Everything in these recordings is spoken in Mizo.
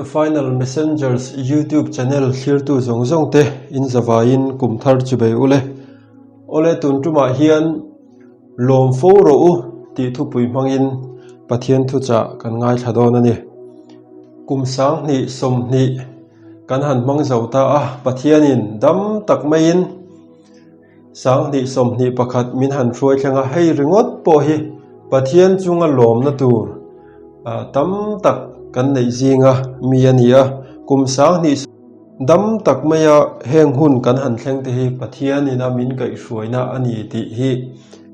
The Final Messengers YouTube channel thlirtu zawng zawng te in zavaiin kum thar chu bei ule. Awle tun tumah hian lawm fo rawh u tih thupui hmangin Pathian thuchah kan ngaithla dawn a ni. Kum 20 20 kan han hmang zo ta a, Pathianin dam tak maiin 2021 min han hruai thleng a, hei ringawt pawh hi Pathian chunga lawmna tur tam tak kan neih zinga mi a ni a, kum 20 dam tak maia heng hun kan han thleng te hi Pathianina min kaihhruaina a ni tih hi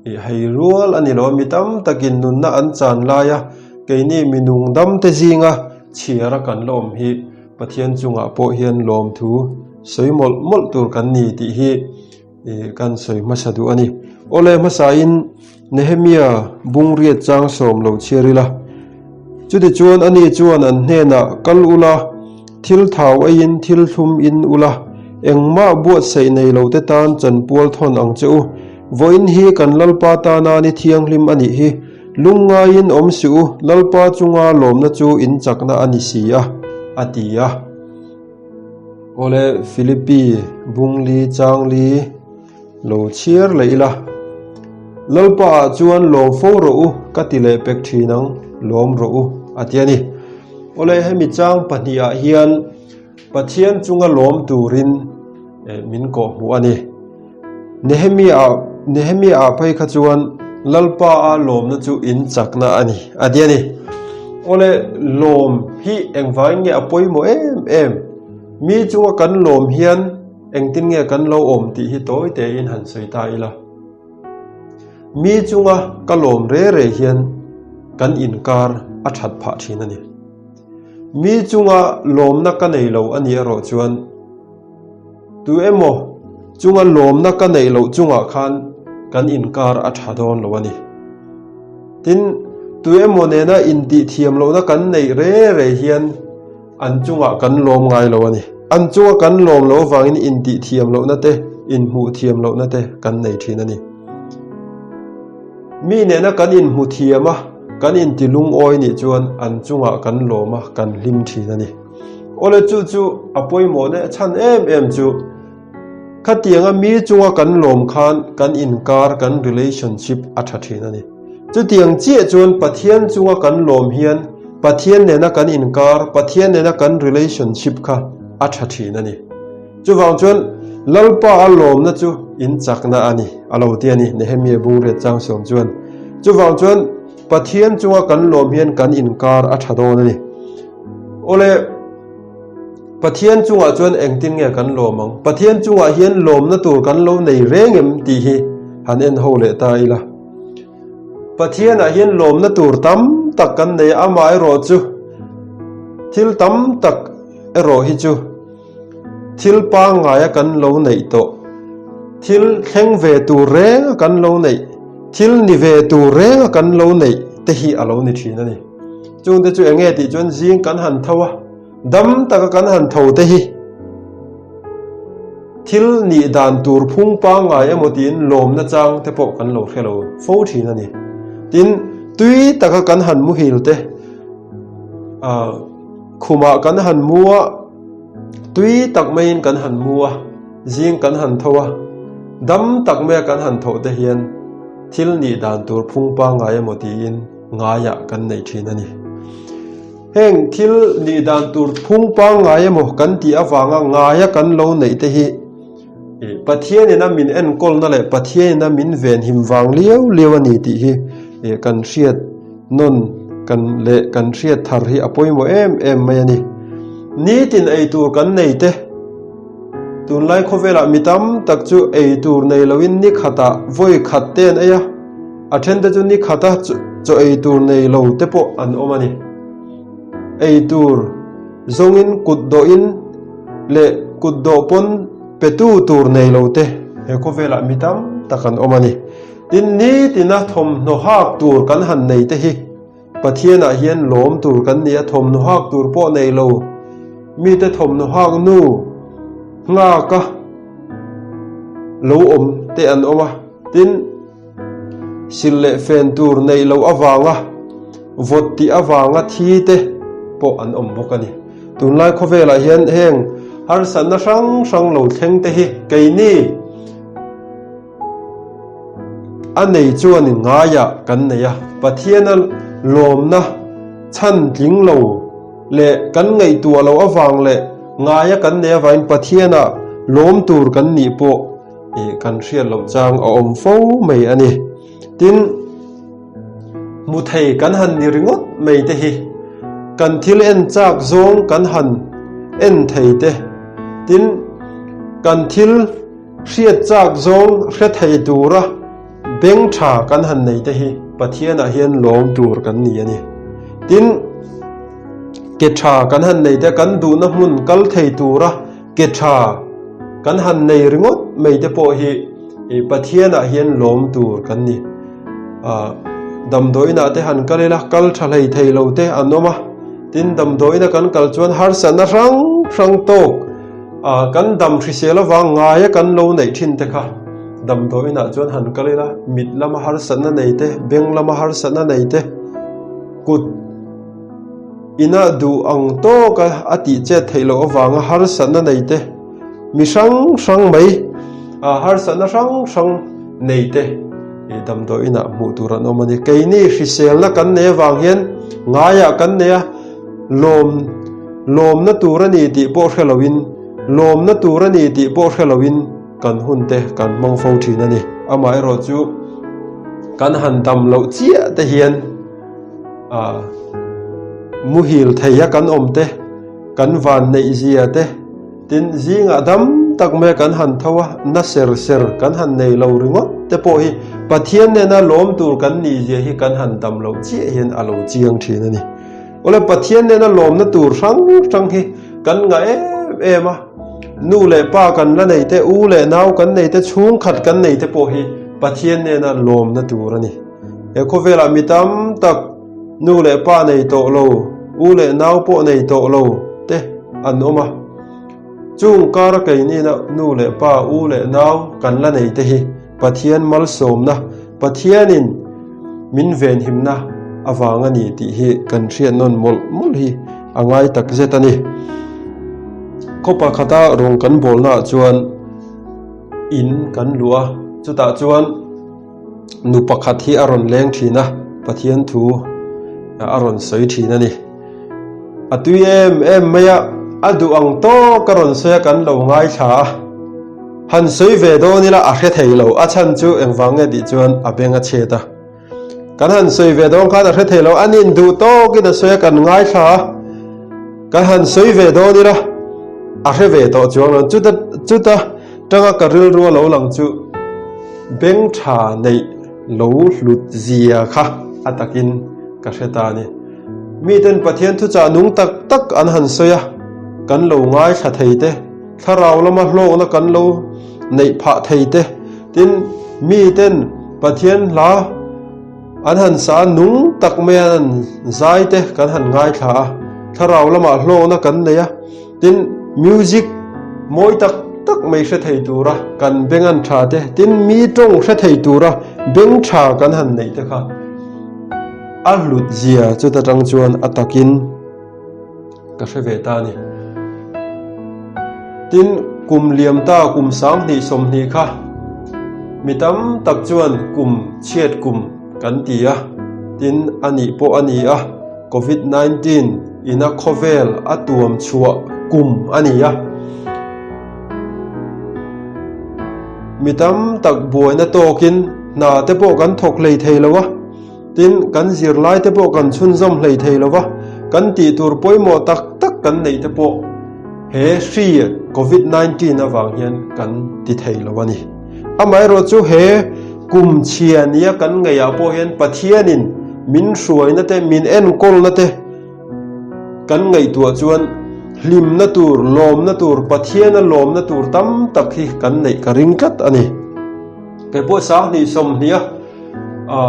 hei rual a ni lo a, mi tam takin nunna an chan laia keini mi nung dam te zinga chhiara kan la awm hi Pathian chungah pawh hian lawmthu sawi mawlh mawlh tur kan ni tih hi kan sawi hmasa duh a ni. Awle hmasain Nehemia bungriat chang sawm lo chhiar ila. Chutichuan ani chuan an hnenah kal ula, thil thau aiin thil thlum in ula, engmah buatsaih nei lo te tan chanpual thawn ang che u. Vawiin hi kan Lalpa tana ni thianghlim a nih hi. Lungngaiin awm suh u, Lalpa chunga lawmna chu in chakna a ni si a, a ti a. Awle Philippi bungli changli lo chhiar leh ila. Lalpa ah chuan lawm fo rawh u, ka ti leh pek thin ang, lawm rawh u, a ti a ni. Awle hemi chang pahnihah hian Pathian chunga lawm turin min kawhhmuh a ni. Nehemia Nehemia ah phei kha chuan Lalpa a lawmna chu in chakna a ni, a ti a ni. Awle lawm hi engvangin nge a pawimawh em em? Mi chunga kan lawm hian engtin nge kan lo awm tih hi tawi tein han sawi ta ila. Mi chunga ka lawm re re hian kan inkar a that phah thin a ni. Mi chunga lawmna ka nei lo a nih erawh chuan tu emaw chunga lawmna ka neih loh chungah khan kan inkar a tha dawn lo a ni. Tin, tu emaw nena intihthiam lohna kan neih re re hian an chungah kan lawm ngai lo a ni. An chunga kan lawm loh avangin intihthiam lohna te, inhmuh thiam lohna te kan nei thin a ni. Mi nena kan inhmu thiam a, kan inti lungawi nih chuan an chungah kan lawm a, kan hlim thin a ni. Awle chu chu a pawimawh neh chhan em em chu khatianga mi chunga kan lawm khan kan inkar, kan relationship a tha thin a ni. Chutiang chiah chuan Pathian chunga kan lawm hian Pathian nena kan inkar, Pathian nena kan relationship kha a tha thin a ni. Chuvang chuan Lalpa a lawmna chu in chakna a ni, a lo ti a ni, Nehemia bungriat chang sawm chuan. Chuvang chuan Pathian chunga kan lawm hian kan inkar a tha dawn a ni. Awle, Pathian chungah chuan engtin nge kan lawm ang? Pathian chungah hian lawmna tur kan lo nei reng em tih hi han en ho leh ta ila. Pathianah hian lawmna tur tam tak kan nei a, amaherawh chu thil tam tak erawh hi chu Thil pangngaia kan lo neih tawh, thil thleng ve tur renga kan lo neih, thil ni ve tur renga kan lo neih te hi a lo ni thin a ni. Chungte chu enge tih chuan zing kan han tho a, dam taka kan han tho te hi thil nih dan tur phung pangngai emaw tiin lawmna chang te pawh kan lo hre lo fo thin a ni. Tin, tui taka kan han muhil te, Khumah kan han mu a, tui tak maiin kan han mu a, zing kan han tho a, dam tak maia kan han thawh te hian thil nih dan tur phung pangngai emaw tiin ngaiah kan nei thin a ni. Heng thil nih dan tur phung pangngai emaw kan tih avanga ngaia kan lo neih te hi Pathianina min enkawlna leh Pathianina min venhim vang liau liau a ni tih hi kan hriat nawn kan leh kan hriat thar hi a pawimawh em em mai a ni. Nitin ei tur kan nei te, tunlai khawvelah mi tam tak chu ei tur nei loin ni khatah vawi khat te an ei a, a then te chu ni khata chaw ei tur nei lo te pawh an awm a ni. Ei tur zawngin kut dawhin leh kut dawh pawn petu tur nei lo te he khawvelah mi tam tak an awm a ni. Tin, nitina thawmhnaw hak tur kan han nei te hi Pathianah hian lawm tur kan ni a, thawmhnaw hak tur pawh nei lo mite thawmhnaw hak nu nghaka lo awm te an awm a. Tin, Sil leh fen tur neih loh avanga vawt tih avanga thi te pawh an awm bawk a ni. Tunlai khawvelah hian heng harsatna hrang hrang lo thleng te hi keini a nei chuan ngaiah kan nei a, Pathiana lawmna chhan tling lo leh kan ngaihtuah loh avang leh ngaia kan nei avangin Pathiana lawm tur kan nih pawh kan hriat loh chang a awm fo mai a ni. Tin, hmu thei kan han ni ringawt mai te hi kan thil en chak zawng kan han en thei te, tin, kan thil hriat chak zawng hre thei tura beng tha kan han nei te hi Pathianah hian lawm tur kan ni a ni. Tin, ke tha kan han nei te kan duhna hmun kal thei tura Ke tha kan han nei ringawt mai te pawh hi Pathianah hian lawm tur kan ni. Damdawiinah te han kal ila, kal tha hlei thei lo te an awm a. Tin, damdawiina kan kal chuan harsatna hrang hrang tawk kan dam hrisel avang ngaia kan lo neih thin te kha damdawiinah chuan han kal ila, mit lama harsatna nei te, beng lama harsatna nei te, kut, Ina duh ang tawka a tih chet theih loh avanga harsatna nei te, mi hrang hrang mai, harsatna hrang hrang nei te damdawi inah hmuh tur an awm a ni. Keini hriselna kan nei avang hian ngaiah kan nei a, lawm lawmna tur a ni tih pawh hre loin, lawmna tur a ni tih pawh hre loin kan hun te kan hmang fo thin a ni. Amaherawhchu kan han dam loh chiah te hian. A muhil thei a kan awm te, kan van neih zia te, tin zingah dam tak mai kan han tho a, na ser ser kan han nei lo ringawt te pawh hi Pathian nena lawm tur kan nih zia hi kan han dam loh chiah hian a lo chiang thin a ni. Awle Pathian nena lawmna tur hrang hrang hi kan ngah em em a, nu leh pa kan la nei te, u leh nau kan nei te, chhungkhat kan nei te pawh hi Pathian nena lawmna tur a ni. He khawvelah mi tam tak nu leh pa nei tawh lo, u leh nau pawh nei tawh lo te an awm a. Chung kara keinina nu leh pa, u leh nau kan la nei te hi Pathian malsawmna, Pathianin min venhimna avang a ni tih hi kan hriat nawn mawlh mawlh hi a ngai tak zet a ni. Khaw pakhata rawng kan bawlnaah chuan in kan luh a, chutah chuan Nu pakhat hi a rawn leng thin a, Pathian thu a rawn sawi thin a ni. A tui em em mai a, a duh ang tawk a rawn sawi a kan lo ngaithla a. Han sawi ve dawn ila a hre thei lo, a chhan chu engvang nge tih chuan a beng a chhet a. Kan han sawi ve dawn khan a hre thei lo, a nin duh tawkin a sawi a kan ngaithla a. Kan han sawi ve dawn ila a hre ve tawh chuang lo, chuta chuta Tanga ka rilru a lo lang chu beng tha neih lo hlut zia kha a takin ka hre ta a ni. Miten Pathian thuchah nung tak tak an han sawi a, kan lo ngaithla thei te, thlarau lama hlawkna kan lo neih phah thei te, tin miten Pathian hla an han sa a nung tak mai an han zai te kan han ngaithla a, thlarau lamah hlawkna kan nei a. Tin, music mawi tak tak mai hre thei tura kan beng an tha te, tin mi tawng hre thei tura beng tha kan han neih te kha a hlut zia chuta tang chuan a takin ka hre ve ta a ni. Tin, kum liam ta kum 20 20 kha mi tam tak chuan kum chhiat kum kan ti a, tin a nih pawh a ni a. Covid 19 ina khawvel a tuam chhuah kum a ni a. Mi tam tak buaina tawkin hna te pawh kan thawk hlei thei lo a, tin kan zirlai te pawh kan chhunzawm hlei thei lo va, kan tih tur pawimawh tak tak kan neih te pawh he hri Covid 19 avang hian kan ti thei lo a ni. Amaherawh chu he kum chhia nia kan ngaihah pawh hian Pathianin min hruaina te, min enkawlna te kan ngaihtuah chuan hlimna tur, lawmna tur, Pathiana lawmna tur tam tak hi kan neih ka ring tlat a ni. Kei pawh 20 20 a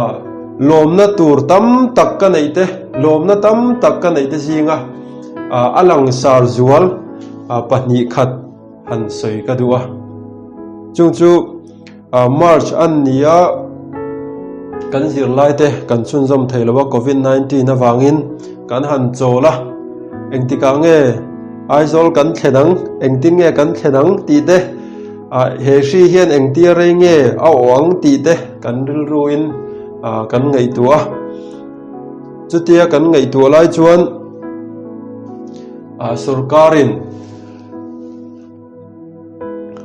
lawmna tur tam tak ka neih te, lawmna tam tak ka neih te zinga a langsar zual pahnih khat han sawi ka duh a. Chung chu March an ni a, kan zirlai te kan chhunzawm thei lo a, Covid 19 avangin kan han chawl a, engtikah nge? Aizawl kan thlen ang, engtin nge kan thlen ang tih te, he hri hian engtia rei nge a awh ang tih te kan rilruin kan ngaihtuah a. Chutia kan ngaihtuah lai chuan sorkarin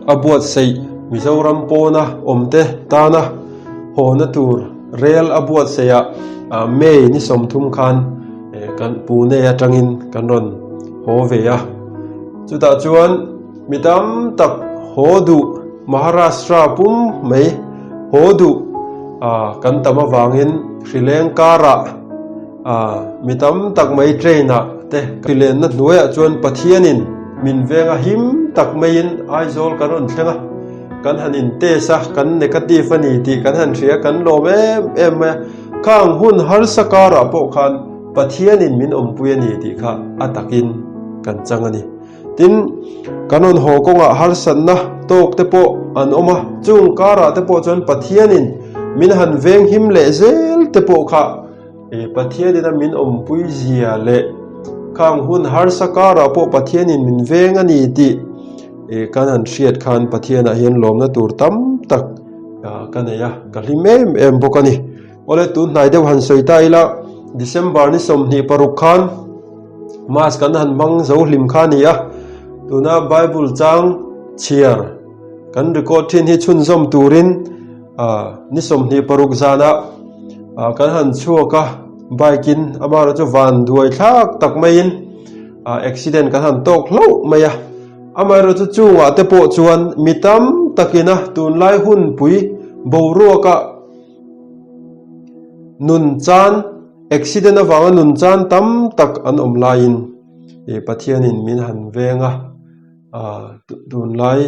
a buatsaih Mizoram pawna awmte tana hawna tur rel a buatsaihah May ni 30 khan kan Pune atangin kan rawn haw ve a. Chutah chuan mi tam tak haw duh Maharashtra pum mai haw duh kan tam avangin hrileng karah mi tam tak mai train ah te hrilenna hnuaiah chuan Pathianin min veng a him tak maiin Aizawl kan rawn thleng a, kan han in test a, kan negative a ni tih kan han hria, kan lawm em em mai a, khang hun harsa karah pawh khan Pathianin min awmpui a ni tih kha a takin kan chang a ni. Tin, kan rawn haw kawngah harsatna tawk te pawh an awm a, chung karah te pawh chuan Pathianin min han venghim leh zel te pawh kha Pathianin a min awmpui zia leh khang hun harsa karah pawh Pathianin min veng a ni tih kan han hriat khan Pathianah hian lawmna tur tam tak ka nei a, ka hlim em em bawk a ni. Awle tun hnai deuh han sawi ta ila, December ni 26 khan Mass kan han hmang zo hlim kha a ni a, tuna Bible chang chhiar kan record thin hi chhunzawm turin ni 26 zanah kan han chhuak a, bike in amaherawh chu van duai thlak tak maiin accident kan han tawk hlauh mai a. Amaherawh chu chungah te pawh chuan mi tam takina tunlai hunpui boruaka Nun chan, accident avanga nun chan tam tak an awm laiin ih Pathianin min han veng a, ah tunlai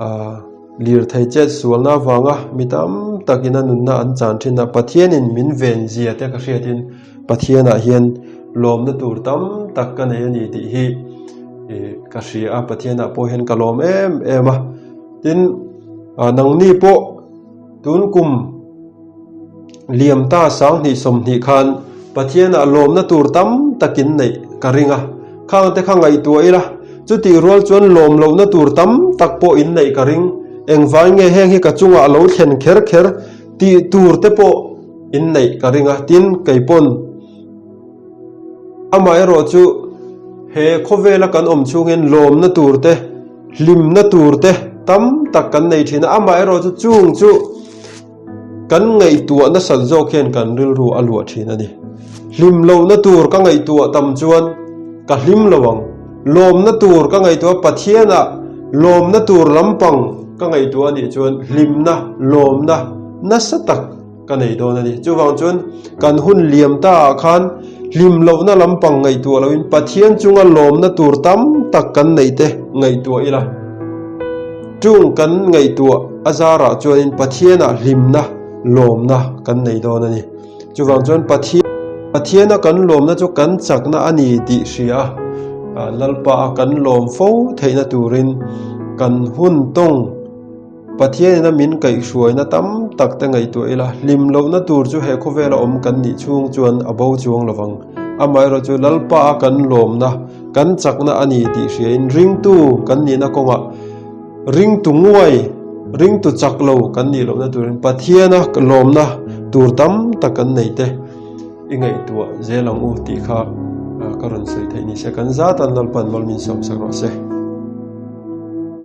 ah lirthei chet sualna avanga mi tam takin a nunna an chan thin a, Pathianin min ven zia te ka hriatin Pathianah hian lawmna tur tam tak ka nei a ni tih hi ih ka hria a, Pathianah pawh hian ka lawm em em a, tin ah nangni pawh. Tun kum liam ta 2020 khan Pathianah lawmna tur tam takin neih ka ring a, khangte kha ngaihtuah ila, chutih rual chuan lawm lohna tur tam tak pawh in neih ka ring, engvai nge heng hi ka chungah a lo thlen kher kher tih tur te pawh in neih ka ring a, tin keipawn amaherawh chu he khawvela kan awm chhungin lawmna tur te, Hlimna tur te tam tak kan nei thin a, amaherawh chu chung chu kan ngaihtuah nasat zawk hian kan rilru a luah thin a ni. Hlim lohna tur ka ngaihtuah tam chuan ka hlim lo ang. Lawmna tur ka ngaihtuah Pathianah lawmna tur lampang ka ngaihtuah a nih chuan hlimna, lawmna nasa tak ka nei dawn a ni. Chuvang chuan kan hun liam ta ah khan hlim lohna lampang ngaihtuah loin Pathian chunga lawmna tur tam tak kan neih te ngaihtuah ila. Chung kan ngaihtuah a zarah chuanin Pathianah hlimna, lawmna kan nei dawn a ni. Chuvang chuan Pathian Pathiana kan lawmna chu kan chakna a ni tih hria a, Lalpa a kan lawm fo theihna turin kan hun tawng Pathianina min kaihhruaina tam tak te ngaihtuah ila, hlim lohna tur chu he khawvela awm kan nih chhung chuan a bo chuang lovang. Amaherawh chu Lalpa a kan lawmna, kan chakna a ni tih hriain ringtu kan nihna kawngah ringtu nguai, ringtu chak lo kan nih lohna turin Pathiana lawmna tur tam tak kan nei te i ngaihtuah zel ang u tih kha ka rawn sawi theih ni se. Kan zatan Lalpan mal min sawmsak rawh se.